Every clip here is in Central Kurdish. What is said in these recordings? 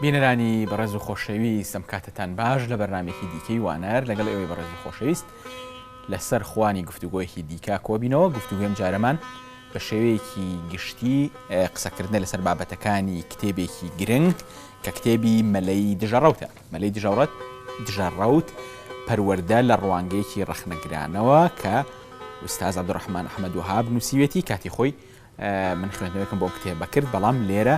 بینەرانی بەڕێز و خۆشەویست ئەم کاتەتان باش لە بەرنامێکی دیکەی وانەر لەگەڵ ئێوەی بەڕێز و خۆشەویست لەسەر خوانی گفتوگۆیەکی دیکە کۆبینەوە گفتوگۆیم جارەمان بە شێوەیەکی گشتی قسەکردنە لەسەر بابەتەکانی کتێبێکی گرنگ کە کتێبی مەلەی دژەڕەوتە مەلەی دژەڕەت دژەڕەوت پەروەردە لە ڕوانگەیەکی ڕەخنەگرانەوە کە ئوستاز عەبدولڕەحمان ئەحمەد وەهاب نووسیوێتی کاتی خۆی من خوێندنەوەیەکم بۆ ئەم کتێبە کرد، بەڵام لێرە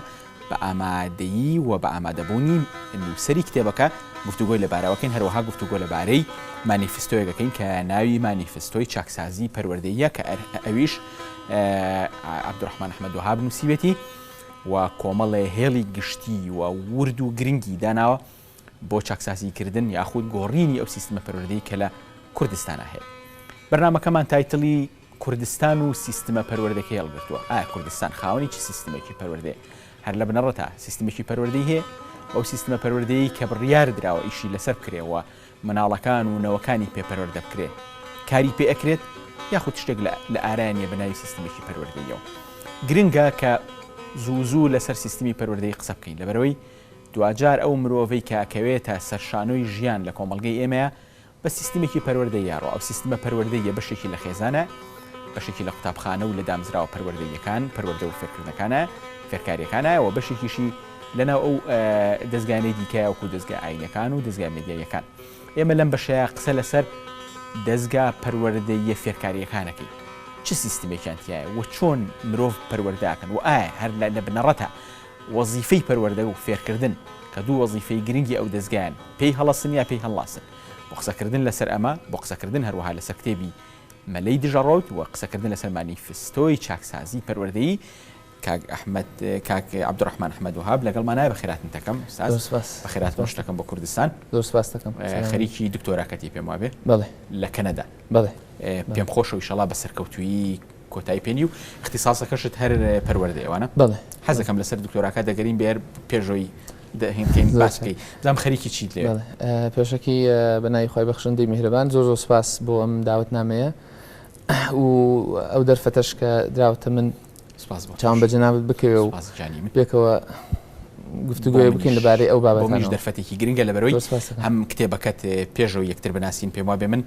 بە ئامادەیی و بە ئامادەبوونی نووسەری کتێبەکە گفتوگۆی لەبارەوە کەین، هەروەها گفتوگۆ لەبارەی مانیفستۆیەک ئەکەین کە ناوی مانیفستۆی چاکسازی پەروەردەییە کە ئەویش عەبدولڕەحمان ئەحمەد وەهاب نووسیوێتی و کۆمەڵێ هێڵی گشتی و ورد و گرنگی داناوە بۆ چاکسازیکردن یاخود گۆڕینی ئەو سیستمە پەروەردەیی کە لە کوردستانا هەیە. بەرنامەکەمان title ی کوردستان و سیستمە پەروەردەکەی هەڵگرتووە. ئایا کوردستان خاوەنی چ سیستمێکی پەروەردەیە؟ هەر لە بنەڕەتا سیستمێکی پەروەردەی هەیە و ئەو سیستمە پەروەردەیەی کە بڕیار دراوە ئیشی لەسەر بکرێ و مناڵەکان و نەوەکانی پێ پەروەردە بکرێ کاری پێ ئەکرێت یاخود شتێک لە ئارایا نییە بە ناوی سیستمێکی پەروەردەییەوە؟ گرنگە کە زوو زوو لەسەر سیستمی پەروەردەیی قسە بکەین لەبەرئەوەی دواجار ئەو مرۆڤەی کە ئەکەوێتە سەر شانۆی ژیان لە کۆمەڵگەی ئێمەیا بە سیستمێکی پەروەردەیی ئەڕوا، ئەو سیستمە پەروەردەییە بەشێکی لە خێزانە، بەشێکی لە قوتابخانە و لە دامزراوە پەروەردەییەکان، پەروەردە و فێرکردنەکانە، فێرکارییەکانە و بەشێکیشی لەناو ئەو دەزگایانەی دیکەیە وەکوو دەزگا ئایینیەکان و دەزگا مێدیاییەکان. ئێمە لەم بەشەیا قسە لەسەر دەزگا پەروەردەییە فێرکارییەکان ئەکەین. چ سیستمێکیان تیایە و چۆن مرۆڤ پەروەردە ئەکەن و ئایا هەر لە بنەڕەتا وەزیفەی پەروەردە و فێرکردن کە دوو وەزیفەی گرنگی ئەو دەزگایەن، پێی هەڵەسن یا پێی هەڵناسن؟ بۆ قسەکردن لەسەر ئەمە، بۆ قسەکردن هەروەها لەسەر کتێبی مەلەی دژەڕەوت و قسەکردن لەسەر مانیفستۆی چاکسازی پەروەردەیی، کاک ئەحمەد، کاک عەبدولڕەحمان ئەحمەد وەهاب لەگەڵمانایە، بەخێرهاتنت دەکەم ئوستاز، زۆر سپاس. بەخێرهاتنەوەشت دەکەم بۆ کوردستان. زۆر سپاست دەکەم. خەریکی دکتۆراکەتی پێم وابێ؟ بەڵێ. لە کەنەدا. بەڵێ. پێم خۆشە ئیشەڵا بە سەرکەوتوویی کۆتایی پێنی و اختصاصەکەشت هەر پەروەردەیە وانە؟ بەڵێ. حەزەکەم لەسەر دکتۆراکە دەگەرین بێر پێشەوەی دەهێنکەین باس بکەی بزانم خەریکی چیت لێ. بەڵێ پێشەکی بە ناوی خوای بەخشندەی میهرەبان زۆر زۆر سپاس بۆ ئەم داوەتنامەیە و ئەو دەرفەتەش کە دراوەتە من سپاس بۆ چاوم بە جەنابت بکەوێ و سپاس جانی من. پێکەوە گفتوگۆیە بکەین لەبارەی ئەو بۆ منیش بابەتانەوە. دەرفەتێکی گرنگە لەبەرەوەی زۆر سپاس دەکەم. هەم کتێبەکەت پێشەوە یەکتر بناسین پێم وابێ من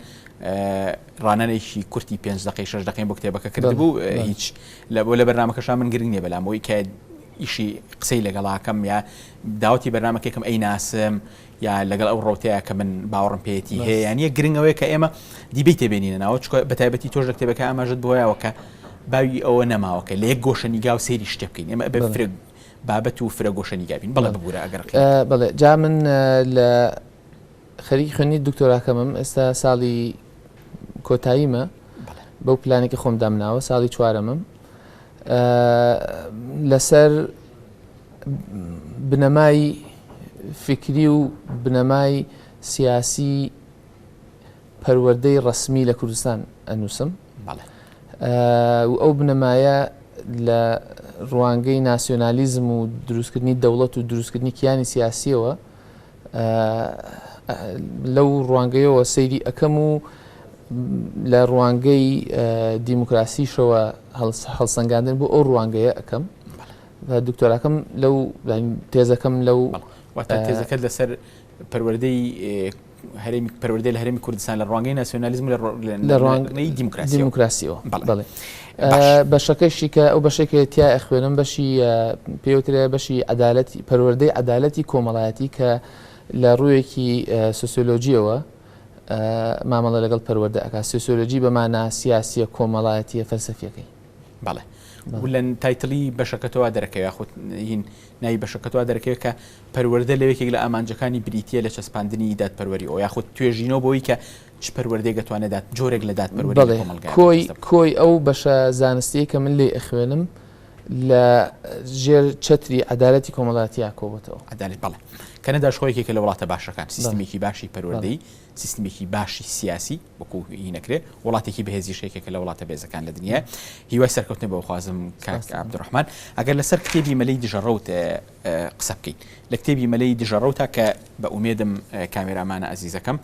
ڕانانێکی کورتی پێنج دەقەی شەش دەقەیم بۆ کتێبەکە کردبوو هیچ لە بۆ لە بەرنامەکەشا من گرنگ نییە بەلام ئەوەی کە ئیشی قسەی لەگەڵاکەم یا داوەتی بەرنامەکێکم ئەی ناسم یا لەگەڵ ئەو ڕوتەیە کە من باوەڕم پێیەتی هەیە یان یە گرنگ ئەوەیە کە ئێمە دیبەی تێبێنینە ناوە چکە بە تایبەتی تۆش لە کتێبەکە ئاماژت بۆیەوە کە باوی ئەوە نەماوە کە لە یەک گۆشە نیگا و سەیری شتێ بکەین ئێمە ئەبێ فرە بابەت و فرە گۆشە نیگا بین بەڵێ ببوورە ئەگەر بەڵێ جا من لە خەریکی خوێندنی دکتۆراکەمم ئێستا ساڵی کۆتاییمە بەو پلانێکی خۆم دامناوە ساڵی چوارەمم لەسەر بنەمای فکری و بنەمای سیاسی پەروەردەی ڕەسمی لە کوردستان ئەنووسم و ئەو بنەمایە لە ڕوانگەی ناسیۆنالیزم و دروستکردنی دەوڵەت و دروستکردنی کیانی سیاسیەوە لەو ڕوانگەیەوە سەیری ئەکەم و لە ڕوانگەی دیموکراسیشەوە هەڵسەنگاندن بۆ ئەو ڕوانگەیە ئەەکەم دکتۆراکەم لەو تێزەکەم لەو واتە تێزەکەت لەسەر پەروەردەی هەرێمی پەروەردەی لە هەرێمی کوردستان لە ڕوانگەی ناسیۆنالیزم لە ڕوانگەی دیموکراسیەوە بەڵێ بەشەکەشی کە ئەو بەشێک کە تیا ئەخوێنم بەشی پێوترێ بەشی عەدالەتی پەروەردەی عەدالەتی کۆمەڵایەتی کە لە ڕوویەکی سۆسیۆلۆژیەوە مامەڵە لەگەڵ پەروەردە ئەکات سۆسیۆلۆژی بە مانا سیاسیە کۆمەڵایەتیە فەلسەفیەکەی. بەڵێ و لە title ی بەشەکەتەوە دەرەکەوێ یاخود هین ناوی بەشەکەتەوە دەرەکەوێت کە پەروەردە لە یەکێک لە ئامانجەکانی بریتییە لە چەسپاندنی دادپەروەری ئەو یاخود توێژینەوە بۆی کە چ پەروەردەیەک دەتوانێت داد جۆرێک لە دادپەروەری لە بەڵێ کۆمەڵگایە کۆی بەرجەستە بکات. کۆی ئەو بەشە زانستیەی کە من لێی ئەخوێنم لە ژێر چەتری عەدالەتی کۆمەڵایەتیا کۆبۆتەوە. عەدالەت بەڵێ. کەنەداش خۆی یەکێکە لە وڵاتە باشەکان، بەڵێ سیستمێکی باشی بەڵێ. پەروەردەیی، سیستمێکی باشی سیاسی وەکو هی نەکرێ، وڵاتێکی بەهێزیش یەکێکە لە وڵاتە بەهێزەکان لە دنیایە. هیوای سەرکەوتنت بۆ خوازم کاک سپاست دەکەم. عەبدولڕەحمان. ئەگەر لەسەر کتێبی مەلەی دژەڕەوت قسە بکەین. لە کتێبی مەلەی دژەڕەوتا کە بە ئومێدم کامێرامانە ئەزیزەکەم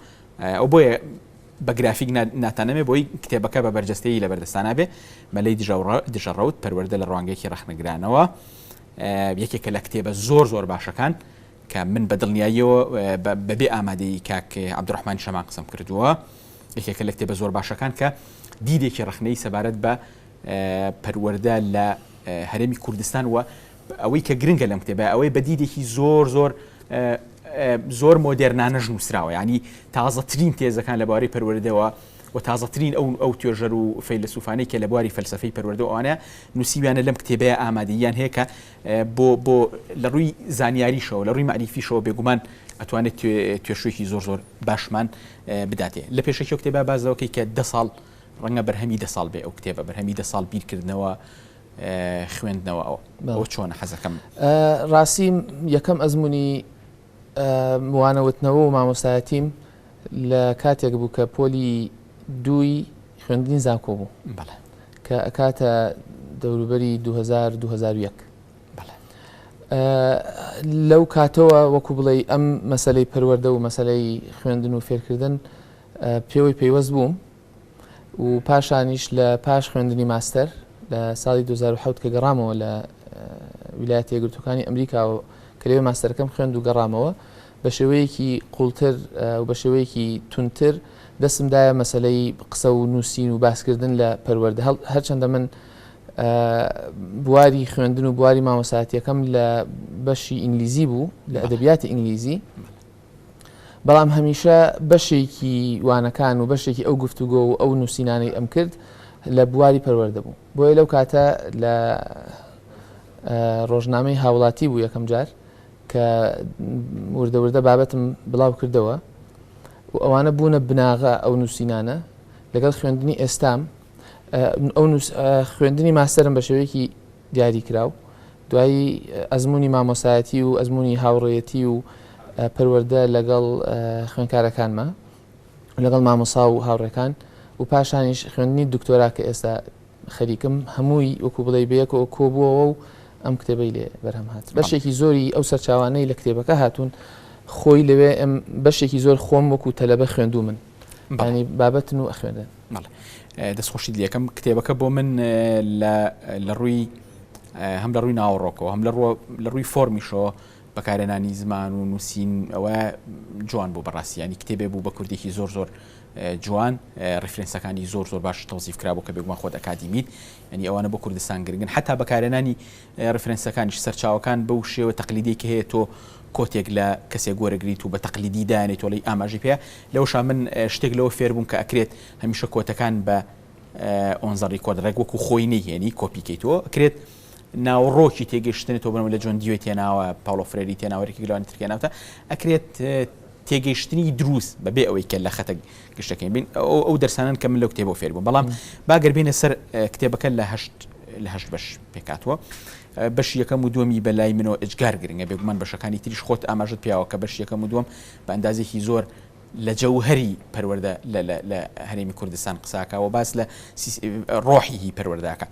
ئەو بۆیە بە گرافیک ناتانەمێ بۆی کتێبەکە بە بەرجەستەیی لە بەردەستانا بێ مەلەی دژەڕەوت پەروەردە لە ڕوانگەیەکی ڕەخنەگرانەوە یەکێکە لە کتێبە زۆر زۆر باشەکان. کە من بە دڵنیاییەوە بەبێ ئامادەیی کاک عەبدولڕەحمانی شەمان قسەم کردووە، یەکێکە لە کتێبە زۆر باشەکان کە دیدێکی ڕەخنەیی سەبارەت بە پەروەردە لە هەرێمی کوردستان و ئەوەی کە گرنگە لەم کتێبە ئەوەی بە دیدێکی زۆر زۆر زۆر مۆدێرنانەش نووسراوە ینی تازەترین تێزەکان لە بارەی پەروەردەوە و تازەترین ئەو ئەو توێژەر و فەیلەسوفانەی کە لە بواری فەلسەفەی پەروەردە و ئەوانە نووسیویانە لەم کتێبەیە ئامادەییان هەیە کە بۆ بۆ لە ڕووی زانیاریشەوە لە ڕووی مەعریفیشەوە بێگومان ئەتوانێت توێشوێکی زۆر زۆر باشمان بداتێ لە پێشەکی ئەو کتێبە باس لەوە کەی کە دە ساڵ ڕەنگە بەرهەمی دە ساڵ بێ ئەو کتێبە بەرهەمی دە ساڵ بیرکردنەوە خوێندنەوە ئەوە ئەوە چۆنە حەزەکەم ڕاستی یەکەم ئەزمموی وانەوتنەوە و مامۆستایەتیم لە کاتێک بوو کە پۆلی دووی خوێندنی زانکۆ بوو بەڵێ. کە ئەکاتە دەوروبەری 2000 2001 بەڵێ. لەو کاتەوە وەکو بڵێی ئەم مەسەلەی پەروەردە و مەسەلەی خوێندن و فێرکردن پێوەی پەیوەست بووم و پاشانیش لە پاش خوێندنی ماستەر لە ساڵی 2007 کە گەڕامەوە لە ویلایەتە یەکگرتووەکانی ئەمریکاوە کە لەوێ ماستەرەکەم خوێند و گەڕامەوە بە شێوەیەکی قوڵتر و بە شێوەیەکی توندتر دەستم دایە مەسەلەی قسە و نووسین و باسکردن لە پەروەردە هەرچەندە من بواری خوێندن و بواری مامۆسایەتیەکەم لە بەشی ئینگلیزی بوو لە ئەدەبیاتی ئینگلیزی بەڵام هەمیشە بەشێکی وانەکان و بەشێکی ئەو گفتوگۆ و ئەو نووسینانەی ئەم کرد لە بواری پەروەردە بوو بۆیە لەو کاتە لە ڕۆژنامەی هاوڵاتی بوو یەکەم جار کە وردە وردە بابەتم بڵاو کردەوە و ئەوانە بوونە بناغە ئەو نووسینانە لەگەڵ خوێندنی ئێستام ئەو خوێندنی ماستەرم بە شێوەیەکی دیاری کراو دوایی ئەزمموی مامۆسایەتی و ئەزمموی هاوڕێیەتی و پەروەردە لەگەڵ خوێنکارەکانمە لەگەڵ مامۆسا و هاوڕێکان و پاشانیش خوێندنی دکتۆرا کە ئێستا خەریکم هەمووی وەکو بڵێی بەیەکەوە کۆبووەوە و ئەم کتێبەی لێ بەرهەم هات. بەشێکی زۆری ئەو سەرچاوانەی لە کتێبەکە هاتوون خۆی لەوێ ئەم بەشێکی زۆر خۆم وەکو تەلەبە خوێندوومن ینی بابەتن و ئەخوێنرێن. بەڵێ دەستخۆشیت لێکەم کتێبەکە بۆ من لە ڕووی هەم لە ڕووی ناوەڕۆکەوە هەم لە ڕووی فۆرمیشەوە بەکارهێنانی زمان و نووسین ئەوە جوان بوو بەڕاستی ینی کتێبێ بوو بە کوردێکی زۆر زۆر جوان reference ەکانی زۆر زۆر باش تەوزیف کرابوو کە بێگومان خۆت ئەکادیمیت ینی ئەوانە بۆ کوردستان گرنگن حتا بەکارهێنانی reference ەکانیش سەرچاوەکان بەو شێوە تەقلیدی کە هەیە تۆ quote ێک لە کەسێک وەرەگریت و بە تەقلیدی دانێت تۆڵی ئاماژەی پێ لەوشا من شتێک لەوە فێربووم کە ئەکرێت هەمیشە quote ەکان بە on the record ڕێک وەکو خۆی نەیهێنی کۆپی کەیتەوە ئەکرێت ناوەڕۆکی تێگەیشتنی تۆ بنەوە لە جۆن دیوی تێناوە پاڵۆ فرێری تێناوە یەکێک لەوانی تر تێناوتە ئەکرێت تێگەیشتنی دروست بەبێ ئەوەی کە لە خەتە گشتەکەین بین ئەو ئەو دەرسانن کە من لەو کتێبەوە فێر بووم بەڵام با گەر بینە سەر کتێبەکە لە هەشت لە هەشت بەش پێکاتوە بەش یەکەم و دووەمی بەلای منەوە ئێجگار گرنگە بێگومان بەشەکانی تریش خۆت ئاماژت پیاوە کە بەش یەکەم و دووەم بە ئەندازێکی زۆر لە جەوهەری پەروەردە لە هەرێمی کوردستان قساکە و باس لە ڕۆحی هی پەروەردەکە.